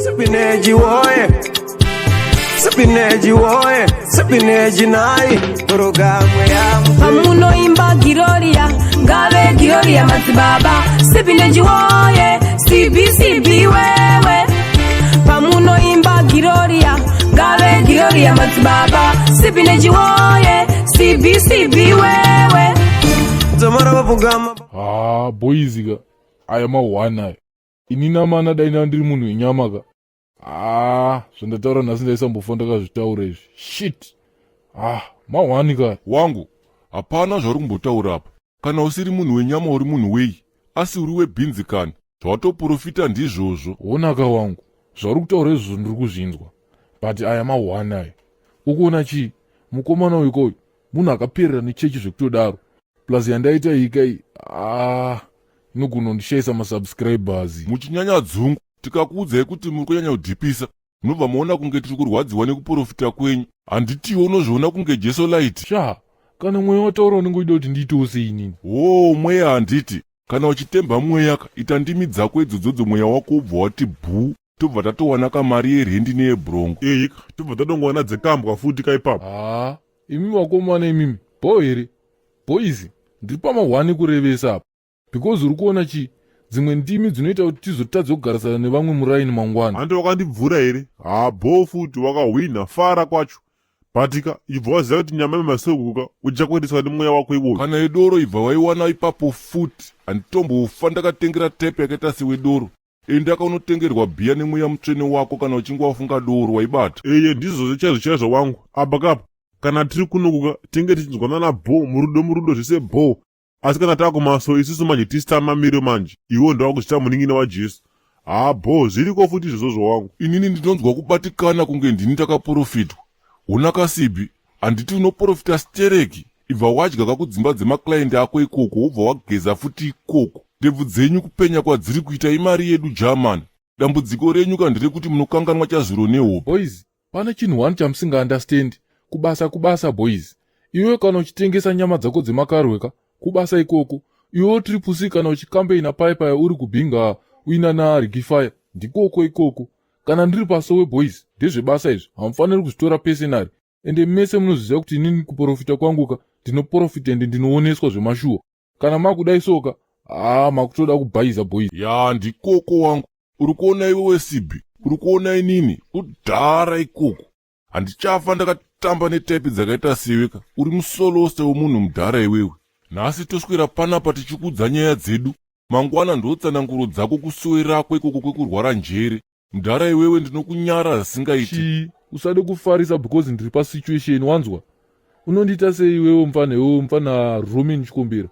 Sipineji woye, sipineji woye, sipineji nai programu ya Pamunoimba Giroria, ngave Giroria madzibaba Sipineji woye, CBCB wewe. Pamunoimba Giroria, ngave Giroria madzibaba Sipineji woye, CBCB wewe. Dzamara vapfugama. Ha, boys ka, aya ma1 aya. Inini amana, dai ndanga ndiri munhu wenyama ka, ha, zvandataura nhasi ndaisambofa ndakazvitaura izvi. Shit, ah, ma1 ka. Wangu, hapana zvauri kumbotaura apa. Kana usiri munhu wenyama, uri munhu wei? Asi uri webhinzi kani? Zvawatoprofita ndizvozvo. Honaka wangu, zvauri kutaura izvozvo ndiri kuzvinzwa, but aya ma1 aya. Ukuona chii? Mukomana uyu koyu munhu akaperera nechechi zvekutodaro. Plus yandaita iyi kai, ah, inogona kundishayisa masubscribers. Muchinyanya dzungu. Tikakuudzai kuti muri kunyanya kudhipisa, munobva maona kunge tiri kurwadziwa nekuprofita kwenyu. Handitiwo unozviona kunge Jesu light? Sha, kana mweya wataura, unenge uchida kuti ndiitewo sei inini? Hoo, mweya. Handiti kana uchitemba mweya ka, ita ndimi dzako idzodzodzo, mweya wako ubva wati bhuu, tobva tatowana kamari yerendi neyebhurongo. Eika, tobva tatongowana dzekambwa futi kaipapo. Haa, imi vakomana imimi, bho here? Boys, ndiri pama1 kurevesa apa, because uri kuona chii? Dzimwe ndimi dzinoita kuti tizotadza kugarisana nevamwe muraini mangwana. Handi wakandibvura here? Ha, bho futi, wakahwina, fara kwacho. Batika ibva waziva kuti nyama yemasokuka uchakwetiswa nemweya wako iwoyo. Kana yedoro ibva waiwana ipapo futi. Handitombofa ndakatengera tepe yakaita sewedoro. Enda kaunotengerwa bhiya nemweya mutsvene wako. Kana uchinge wafunga doro, waibata. Eye, ndizvozvo chaizvo chaizvo wangu. Apa kapa kana tiri kunokuka, tinge tichinzwanana bho, murudo murudo, zvese bho. Asi kana taakumaso isusu manje, tisita mamiro manje, iwo ndowakuzvita munin'ina waJesu. Ha, bho, zviriko futi izvozvozvo wangu. Inini ndinonzwa kubatikana kunge ndini ndakaprofitwa. Hona kasibhi, handiti unoprofita stereki? Ibva wadya kakudzimba dzemaclient ako ikoko, wobva wageza futi ikoko. Ndebvu dzenyu kupenya kwadziri kuita imari yedu, German. Dambudziko renyu kanderekuti munokanganwa chazuro nehope. Boys, pane chinhu one chamusingaunderstand. Kubasa kubasa, boys. Iwe kana uchitengesa nyama dzako dzemakarweka, kubasa ikoko. Iwewo Triple C, kana uchikambeina paipaya uri kubhinga uina narigifire, ndikoko ikoko. Kana ndiri pasowe, boys, ndezvebasa izvi. Hamufaniri kuzvitora personally. Ende mese munozviziva kuti inini kuprofita kwangu ka, ndinoprofita ende ndinooneswa zvemashuwa. Kana makudai soka, haa, makutoda kubhaiza, boys. Ya, ndikoko wangu. Uri kuona iwe wesibhi, uri kuona inini kudhara ikoko, handichafa ndakatamba netype dzakaita seweka. Uri musoloste wemunhu mudhara iwewe. Nhasi toswera panapa tichikudza nyaya dzedu, mangwana ndotsananguro dzako kusowe rako ikoko kwekurwara njere. Mudhara iwewe, ndinokunyara zvisingaiti. Chii? Usade kufarisa because ndiri pasituation, wanzwa? Unondiita sei iwewe mufana? Iwewe mufana Roman Chikombera,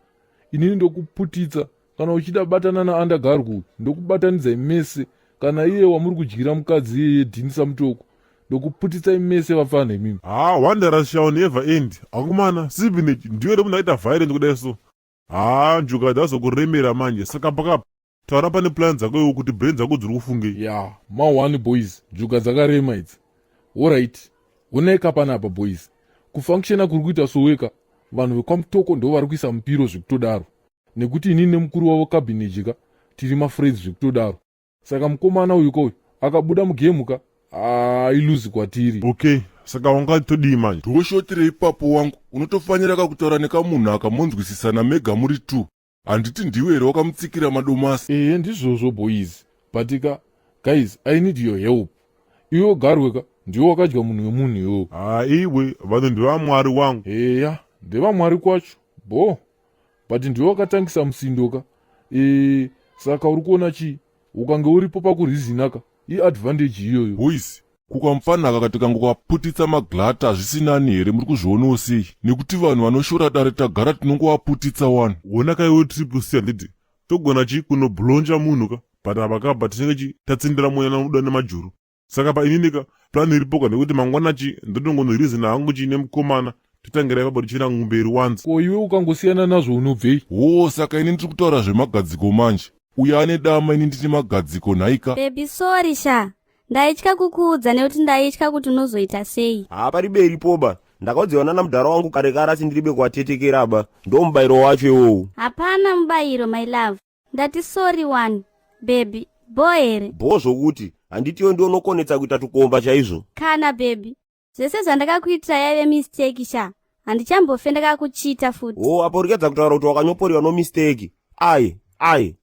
inini ndokuputitsa. Kana uchida batana naandagargu, ndokubatanidzai mese. Kana iye wamuri kudyira mukadzi iyeye Dhinisa Mutoko, ndokuputitsai mese vafana imimi. Ha, wonders shall never end. Akomana, sibinechi ndiyo ere munhu aita violent kudai so? Ha, njuga dzazokuremera manje. Saka pakapa taura pane plan dzako iwo, kuti brain dzako dziri kufungei? Ya, ma1 boys, njuga dzakarema idzi. Alright, honai kapanapa, boys. Kufunctiona kuri kuita soweka, vanhu vekwaMutoko ndo vari kuisa mupiro zvekutodaro, nekuti inini nemukuru wavo Cabineji ka tiri mafriends zvekutodaro. Saka mukomana uyu kauyu akabuda mugame ka, ailuzi kwatiri. Okay, saka wangatodii manje? Ndoshotire ipapo wangu. Unotofanira kakutaura nekamunhu akamonzwisisana mega muri two. Handiti ndiwe here wakamutsikira madomasi? Ehe, ndizvozvo, boys, but ka guys, I need your help. Iwe garwe ka, ndiwe wakadya munhu wemunhu iwewo. Ha, iwe, vanhu ndevamwari wangu. Eya, ndevamwari kwacho bo, but ndiwe wakatangisa musindo ka. E, saka uri kuona chii? Ukange uripo pakurizina ka, iadvantage iyoyo. Boys, kukamfanaka katikangokaputitsa maglata hazvisinani here? Muri kuzvionawo sei? Nekuti vanhu vanoshora dare tagara tinongovaputitsa wani. Wona kaiwe Triple C, handiti togona chi kunobhlonja munhu ka, but apa kapa tinenge chi tatsindira mweya unoda nemajuru. Saka pa inini ka, plan iripo ka ndekuti mangwana chi ndotongonorizina hangu chi nemukomana, totangira ipapo tichienda kumberi wanzi. Ko iwe ukangosiyana nazvo unobvei? Hoo, saka ini ndiri kutaura zvemagadziko manje. Uyo ane dama, ini ndine magadziko nhaika. Baby, sorry sha, ndaitya kukuudza nekuti ndaitya kuti unozoita sei. Ha, pariberi poba. Ndakaudziwa nana mudhara wangu kare kare, asi ndiribe kuwatetekera ba. Ndo mubayiro wacho iwowu. Hapana mubayiro, my love. Ndati sorry one, baby. Bho here? Bho zvokuti handitiyo ndiwo unokonetsa kuita tukomba chaizvo. Kana baby, zvese zvandakakuitira yaive mistake sha. Handichambofe ndakakuchita futi. O, apo uri kuedza kutaura kuti wakanyoporiwa nomistake. Ai, ai.